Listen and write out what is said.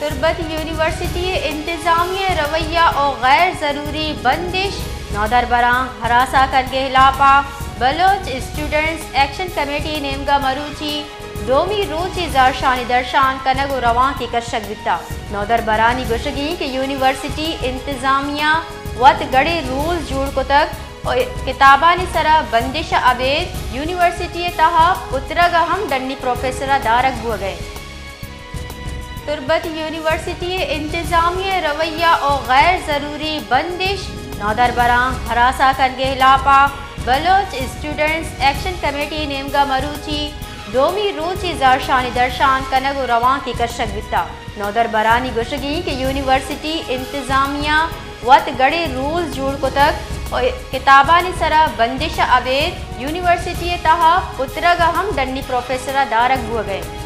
تربت یونیورسٹی ءِ انتظامیہ ءِ رویہ ءُ غیر ضروری بندش، نودربراں ہراساں کنگ ءِ ہلاپ ءَ بلوچ اسٹوڈنٹس ایکشن کمیٹی ءِ نیمگ ءَ مروچی دومی روچ ءَ زہرشانی درشان کنگ ءُ روانکے کشگ بیتگ۔ نودربرانی گوشگ اِنت کہ یونیورسٹی انتظامیہ وت گڑے رولز جوڑ کتگ ءُ کتابانی سرا بندش ءَ ابید یونیورسٹی ءِ تہا پترگ ءَ ہم ڈنی پروفیسر ءَ دارگ بوگ ءَ اِنت۔ تربت یونیورسٹی ءِ انتظامیہ ءِ رویہ ءُ غیر ضروری بندش، نودربراں ہراساں کنگ ءِ ہلاپ ءَ بلوچ اسٹوڈنٹس ایکشن کمیٹی ءِ نیمگ ءَ مروچی دومی روچ ءَ زہرشانی درشان کنگ ءُ روانکے کشگ بیتگ۔ نودربرانی گوشگ اِنت کہ یونیورسٹی انتظامیہ وت گڑے رولز جوڑ کتگ ءُ کتابانی سرا بندش ءَ ابید یونیورسٹی ءِ تہا پترگ ءَ ہم ڈنی پروفیسر ءَ دارگ بوگ ءَ اِنت۔